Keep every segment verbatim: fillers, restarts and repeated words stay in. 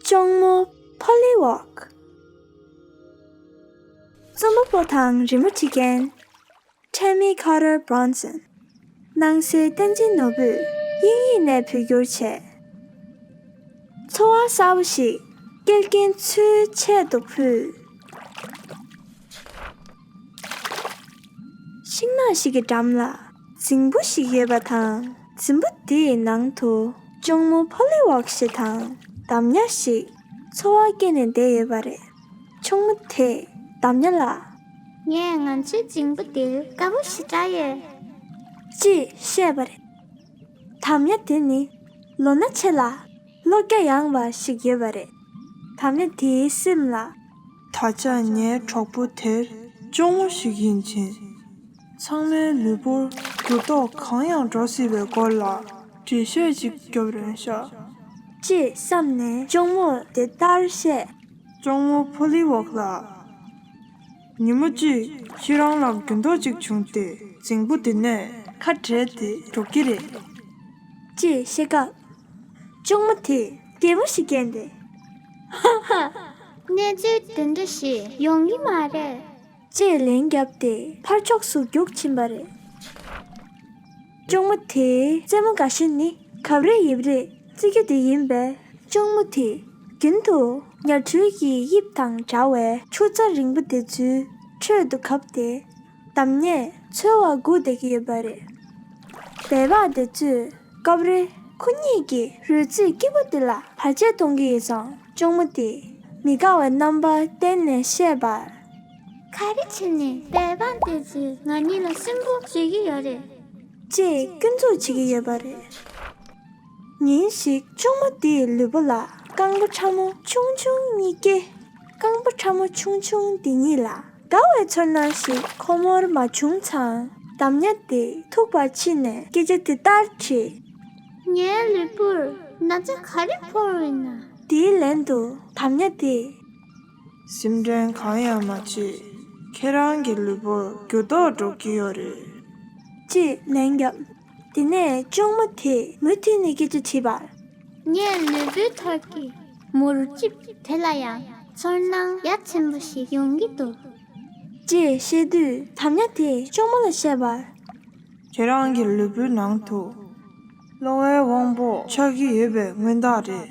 ལྕོང་མོ་ཕོ་ལི་ཝོག་རྩོམ་པ་པོ་དང་རི་མོ་བྲིས་མཁན། Tammy Carter Bronson། སྣང་གསལ་བསྟན་འཛིན་ནོར་བུས་དབྱིན་ཡིག་ནས་བོད་བསྒྱུར་བྱས། འཚོ་བ་གསར་པ་ཞིག་སྐྱེལ་མཁན་ཚོའི་ཆེད་དུ་ཕུལ། ཤིང་ནགས་ཤིག་གི་འགྲམ་ལ་རྫིང་བུ་ཞིག་ཡོད་པ་དང་། རྫིང་བུ་དེའི་ནང་དུ་ལྕོང་མོ་ཕོ་ལི་ཝོག་ཞིག་དང་འདམ་ཉ་ཞིག་འཚོ་བ་སྐྱེལ་ནས་བསྡད་ཡོད་པ་རེད། ལྕོང་མོ་དེས་འདམ་ཉ་ལ། ངས་ང་ཚོའི་རྫིང་བུ་འདིར་དགའ་པོ་ཞེ་དྲག་ཡོད། ཅེས་བཤད་པ་རེད། འདམ་ཉ་དེ་ནི་ལོ་ན་ཆེ་ལ་བློ་རྒྱ་ཡངས་པ་ཞིག་ཡོད་པ་རེད། འདམ་ཉ་དེའི་སེམས་ལ། ད་ཆ་ངའི་གྲོགས་པོ་དེར་ལྕོང་མོ་ཞིག་ཡིན་ཕྱིན། ཚང་མའི་ལུས་པོར་འགྱུར་ལྡོག་གང་ཡང་འགྲོ་སྲིད་པའི་སྐོར་ལ་འགྲེལ་བཤད་ཅིག་རྒྱོབ་རན་ཤག་ཅེས་བསམས་ནས་ལྕོང་མོར་དེ་ལྟར་བཤད། ལྕོང་མོ་ཕོ་ལི་ཝོག་ལགས། ཉིན་མོ་གཅིག་ཁྱེད་རང་ལ་འགྱུར་ལྡོག་ཅིག་བྱུང་སྟེ་རྫིང་བུ་འདི་ནས་ཁ་བྲལ་ཏེ་འགྲོ་གི་རེད། ཅེས་བཤད་སྐབས། ལྕོང་མོ་དེས་གད་མོ་ཞིག་བགད་དེ། ཧ་ཧ། གནས་ཚུལ་དེ་འདྲ་ཞིག་ཡོང་གི་མ་རེད། ཅེས་ལན་བརྒྱབ་སྟེ་ཕར་ཕྱོགས་སུ་རྒྱུགས་ཕྱིན་པ་རེད། ལྕོང་མོ་དེའི་རྩེད་མོ་དགའ་ཤོས་ནི་གབ་རེས་ཡིབ་རེས་རྩེ་རྒྱུ་དེ་ཡིན་པས། ལྕོང་མོ་དེས་རྒྱུན་དུ་ཉ་སྦྲུལ་གྱི་དབྱིབས་དང་འདྲ་བའི་ཆུ་རྩྭ་རིང་པོ་དེ་ཚོའི་ཁྲོད་དུ་གབ་སྟེ། འདམ་ཉས་འཚོལ་བར་སྒུག་བསྡད་ཀྱི་ཡོད་པ་རེད། སྦལ་པ་དེ་ཚོས་སྐབས་རེ་ཁོ་གཉིས་ཀྱི་རོལ་རྩེད་སྐྱིད་པོ་དེ་ལ་བར་ཆད་གཏོང་གི་ཡོད་ཙང་། ལྕོང་མོ་དེས་མི་དགའ་བའི་རྣམ་པ་བསྟན་ནས་བཤད་པར། ག་རེ་བྱས་ནས་སྦལ་པ་དེ་ཚོས་ང་གཉིས་ལ་སུན་པོ་བཟོ་གི་ཡོད་རེད། ཅེས་སྐྱོན་འཛུགས་བྱེད་ཀྱི་ཡོད་པ་རེད། ཉིན་ཞིག་ལྕོང་མོ་དེའི་ལུས་པོ་ལ་རྐང་པ་ཕྲ་མོ་ཆུང་ཆུང་གཉིས་སྐྱེས། རྐང་པ་ཕྲ་མོ་ཆུང་ཆུང་དེ་གཉིས་ལ་དགའ་བའི་ཚོར་སྣང་ཞིག་ཁོ་མོར་མ་བྱུང་ཙང་། འདམ་ཉ་དེ་ཐུག་པར་ཕྱིན་ནས་སྐད་ཆ་དེ་ལྟར་དྲིས། ངའི་ལུས་པོར་ན་ཚ་ག་རེ་ཕོག་ཡོད་ན། དེའི་ལན་དུ་འདམ་ཉ་དེས། སེམས་ཁྲལ་གང་ཡང་མ་བྱེད། ཁྱེད་རང་གི་ལུས་པོར་འགྱུར་ལྡོག་འགྲོ་གི་ཡོད་རེད། ཅེས་ལན་བརྒྱབ། དེ་ནས་ལྕོང་མོ་དེས་མུ་མཐུད་ནས་སྐད་ཆ་དྲིས་པར། ངའི་ལུས་པོའི་ཐོག་གི་མུར་ལྕིབས་དེ་ལ་ཡང་ཚོར་སྣང་ཡ་མཚན་པོ་ཞིག་ཡོང་གི་འདུག་ཅེས་བཤད་དུས་འདམ་ཉ་དེས་ལྕོང་མོ་ལ་བཤད་པར། ཁྱེད་རང་གི་ལུས་པོའི་ནང་དུ་གློ་བའི་དབང་པོ་ཆགས་ཀྱི་ཡོད་པའི་མངོན་རྟགས་རེད།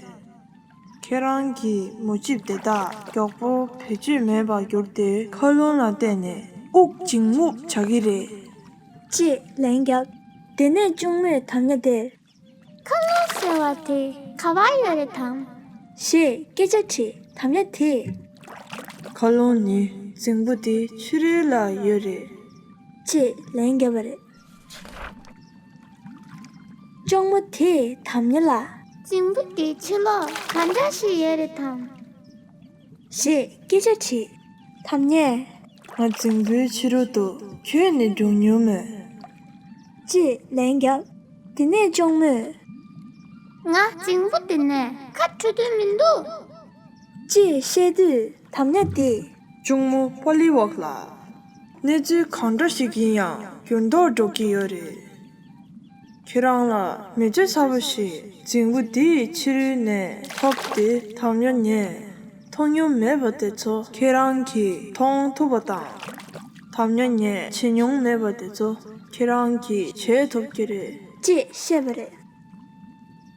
ཁྱེད་རང་གི་མུར་ལྕིབས་དེ་དག་མགྱོགས་པོ་བེད་སྤྱོད་མེད་པར་གྱུར་ཏེ། མཁའ་རླུང་ལ་བརྟེན་ནས་དབུགས་འབྱིན་རྔུབ་བྱ་གི་རེད། ཅེས་ལན་བརྒྱབ། དེ་ནས་ལྕོང་མོས་འདམ་ཉ་དེར། མཁའ་རླུང་ཟེར་བ་དེ་ག་པར་ཡོད་རེད་དམ། ཞེས་སྐད་ཆ་དྲིས། འདམ་ཉ་དེས། མཁའ་རླུང་ནི་རྫིང་བུ་དེའི་ཕྱི་རོལ་ལ་ཡོད་རེད། ཅེས་ལན་བརྒྱབ་པ་རེད། ལྕོང་མོ་དེས་འདམ་ཉ་ལ། རྫིང་བུ་དེའི་ཕྱི་ལོགས་ག་འདྲ་ཞིག་ཡོད་རེད་དམ། ཞེས་སྐད་ཆ་དྲིས། འདམ་ཉས། ང་རྫིང་བུའི་ཕྱི་རོལ་དུ་ཁྱོན་ནས་འགྲོ་མྱོང་མེད། ཅེས་ལན་བརྒྱབ། དེ་ནས་ལྕོང་མོས། ང་རྫིང་བུ་དེ་ནས་ཁ་འཕྲོད་དོན་མི་འདུག་ཅེས་བཤད་དུས་འདམ་ཉ་དེས། ལྕོང་མོ་པོ་ལི་ཝོག་ལགས། གནས་ཚུལ་གང་འདྲ་ཞིག་ཡིན་ཡང་འགྱུར་ལྡོག་འགྲོ་གི་ཡོད་རེད། ཁྱེད་རང་ལ་མི་ཚེ་གསར་པ་ཞིག་རྫིང་བུ་འདིའི་ཕྱི་རོལ་ནས་ཐོབ་སྟེ། འདམ་ཉ་ངས་མཐོང་མྱོང་མེད་པ་དེ་ཚོ་ཁྱེད་རང་གིས་མཐོང་ཐུབ་པ་དང་། འདམ་ཉ་ངས་བྱེད་མྱོང་མེད་པ་དེ་ཚོ་ཁྱེད་རང་གིས་བྱེད་ཐུབ་ཀྱི་རེད། ཅེས་བཤད་པ་རེད།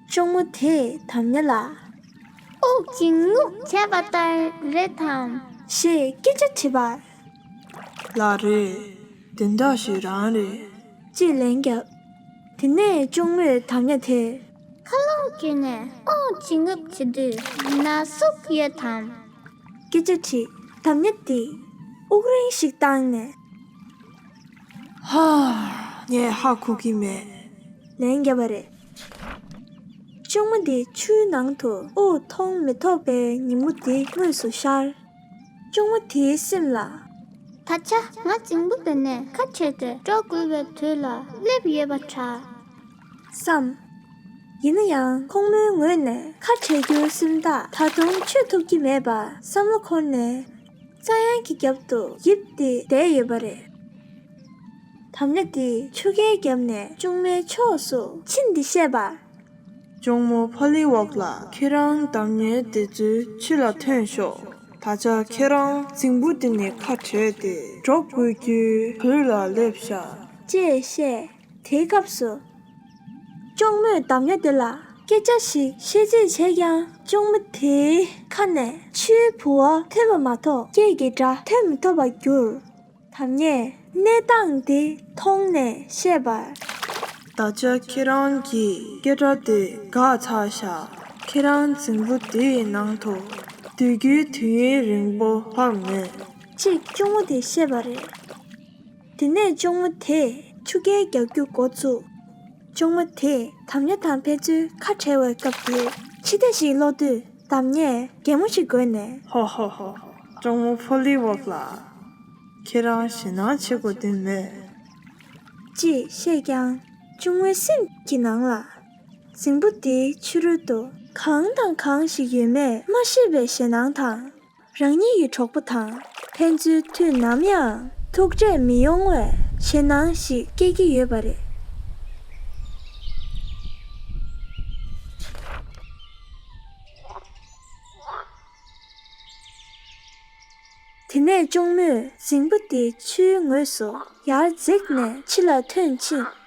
ལྕོང་མོ་དེས་འདམ་ཉ་ལ། དབུགས་འབྱིན་རྔུབ་བྱས་པ་ལྟར་རེད་དམ། ཞེས་སྐད་ཆ་དྲིས་པར། ལགས་རེད། དེ་འདྲ་ཞིག་རང་རེད། ཅེས་ལན་བརྒྱབ། དེ་ནས་ལྕོང་མོས་འདམ་ཉ་དེར། མཁའ་རླུང་བརྒྱུད་ནས་དབུགས་འབྱིན་རྔུབ་བྱེད་དུས་ན་ཟུག་ཡོད་དམ། སྐད་ཆ་དྲིས། འདམ་ཉ་དེས་དབུགས་རིང་ཞིག་བཏང་ནས། ཧ། ངས་ཧ་གོ་གི་མེད། ལན་བརྒྱབ་པ་རེད། ལྕོང་མོ་དེ་ཆུའི་ནང་དུ་དབུགས་གཏོང་མི་ཐུབ་པའི་ཉིན་མོ་དེ་དངོས་སུ་ཤར། ལྕོང་མོ་དེའི་སེམས་ལ། ད་ཆ་ང་རྫིང་བུ་དེ་ནས་ཁ་བྲལ་ཏེ་འགྲོ་དགོས་པའི་དུས་ལ་སླེབས་ཡོད་པ་འདྲ། བསམ། ཡིན་ན་ཡང་ཁོང་མོའི་ངོས་ནས་ཁ་བྲལ་རྒྱུའི་སེམས་ཐག་ད་དུང་ཆོད་ཐུབ་ཀྱི་མེད་པར་བསམ་བློ་འཁོར་ནས། རྩྭ་ཡང་གི་རྒྱབ་ཏུ་ཡིབ་སྟེ་བསྡད་ཡོད་པ་རེད། འདམ་ཉ་དེས་ཆུ་རྐྱལ་བརྒྱབ་ནས་ལྕོང་མོའི་ཕྱོགས་སུ་ཕྱིན་ཏེ་བཤད་པར། ལྕོང་མོ་ཕོ་ལི་ཝོག་ལགས། ཁྱེད་རང་འདམ་ཉལ་དེ་ཚོའི་ཕྱི་ལ་ཐོན་ཤོག་ད་ཆ་ཁྱེད་རང་རྫིང་བུ་འདི་ནས་ཁ་བྲལ་ཏེ་འགྲོ་དགོས་རྒྱུའི་དུས་ལ་སླེབས་ཤག་ཅེས་བཤད། དེའི་སྐབས་སུ། ལྕོང་མོས་འདམ་ཉལ་དེ་ལ་སྐད་ཆ་ཞིག་བཤད་རྩིས་བྱས་ཀྱང་ལྕོང་མོ་དེའི་ཁ་ནས་ཆུའི་ཕུ་བ་ཐོན་པ་མ་གཏོགས་སྐད་ཀྱི་སྒྲ་ཐོན་མི་ཐུབ་པར་གྱུར། འདམ་ཉལ་གནས་སྟངས་དེ་མཐོང་ནས་བཤད་པར། ད་ཆ་ཁྱེད་རང་གིས་སྐད་སྒྲ་དེ་འགག་ཚར་ཤག་ཁྱེད་རང་རྫིང་བུ་དེའི་ནང་དུ་སྡོད་རྒྱུའི་དུས་ཡུན་རིང་པོ་ལྷག་མེད། ཅེས་ལྕོང་མོ་དེས་བཤད་པ་རེད། དེ་ནས་ལྕོང་མོ་དེས་ཆུ་རྐྱལ་རྒྱག་རྒྱུ་འགོ་བཙུགས། ལྕོང་མོ་དེས་འདམ་ཉལ་དང་ཕན་ཚུན་ཁ་བྲལ་བའི་སྐབས་དེར་ཕྱི་བལྟས་ཤིག་སློག་དུས་འདམ་ཉལ་གད་མོ་ཞིག་དགོད་ནས། ཧོ་ཧོ་ཧོ། ལྕོང་མོ་ཕོ་ལི་ཝོག་ལགས། ཁྱེད་རང་ཞེད་སྣང་བྱེད་དགོས་དོན་མེད། ཅེས་བཤད་ཀྱང་ལྕོང་མོའི་སེམས་ཀྱི་ནང་ལ། རྫིང་བུ་དེའི་ཕྱི་རོལ་དུ་གང་དང་གང་ཞིག་ཡོད་མེད་མ་ཤེས་པའི་ཞེད་སྣང་དང་། རང་ཉིད་ཀྱི་གྲོགས་པོ་དང་ཕན་ཚུན་དུས་ནམ་ཡང་ཐུག་འཕྲད་མི་ཡོང་བའི་ཞེད་སྣང་ཞིག་སྐྱེ་གི་ཡོད་པ་རེད། དེ་ནས་ལྕོང་མོས་རྫིང་བུ་དེའི་ཆུའི་ངོས་སུ་ཡར་འཛེགས་ནས་ཕྱི་ལ་ཐོན་ཕྱིན།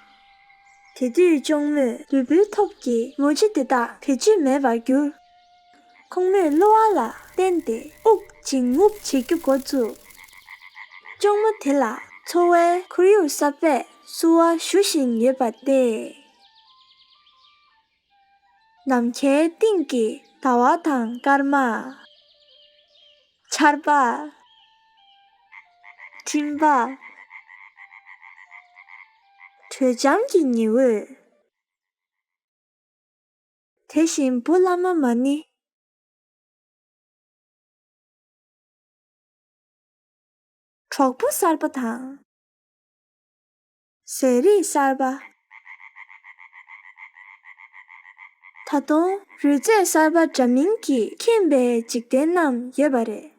དེ་དུས་ལྕོང་མོས་ལུས་པོའི་ཐོག་གི་མུ་ལྕི་དེ་དག་བེད་སྤྱོད་མེད་པར་གྱུར། ཁོང་མོས་གློ་བ་ལ་བརྟེན་ཏེ་དབུགས་འབྱིན་རྔུབ་བྱེད་རྒྱུ་འགོ་བཙུགས། ལྕོང་མོ་དེ་ལ་འཚོ་བའི་ཁོར་ཡུག་གསར་པས་བསུ་བ་ཞུ་བཞིན་ཡོད་པ་སྟེ། ནམ་མཁའི་སྟེང་གི་ཟླ་བ་དང་སྐར་མ། ཆར་པ། སྤྲིན་པ། དྲོད་འཇམ་གྱི་ཉི་འོད། དེ་བཞིན་འབུ་བླ་མ་མ་ཎི། གྲོགས་པོ་གསར་པ་དང་། ཟས་རིགས་གསར་པ། ད་དུང་རོལ་རྩེད་གསར་པ་འདྲ་མིན་གྱིས་ཁེངས་པའི་འཇིག་རྟེན་རྣམས་ཡོད་པ་རེད།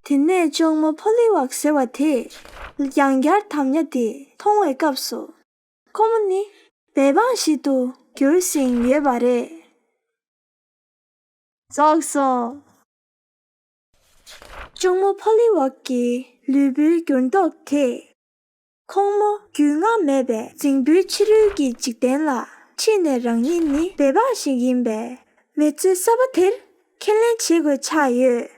དེ་ནས་ལྕོང་མོ་ཕོ་ལི་ཝག་ཟེར་བ་དེས་ཡང་བསྐྱར་འདམ་ཉལ་དེ་མཐོང་བའི་སྐབས་སུ། ཁོ་མོ་ནི་བདེ་འབངས་ཤིག་ཏུ་གྱུར་ཟིན་ཡོད་པ་རེད། རྫོགས་སོ། ལྕོང་མོ་ཕོ་ལི་ཝག་གི་ལུས་པོའི་འགྱུར་ལྡོག་དེས། ཁོང་མོ་རྒྱུས་མངའ་མེད་པའི་རྫིང་བུའི་ཕྱི་རོལ་གྱི་འཇིག་རྟེན་ལ་ཁྲིད་ནས་རང་ཉིད་ནི་བདེ་འབངས་ཤིག་ཡིན་པའི་མི་ཚེ་གསར་པ་དེར་ཁས་ལེན་བྱེད་དགོས་ཆགས་ཡོད།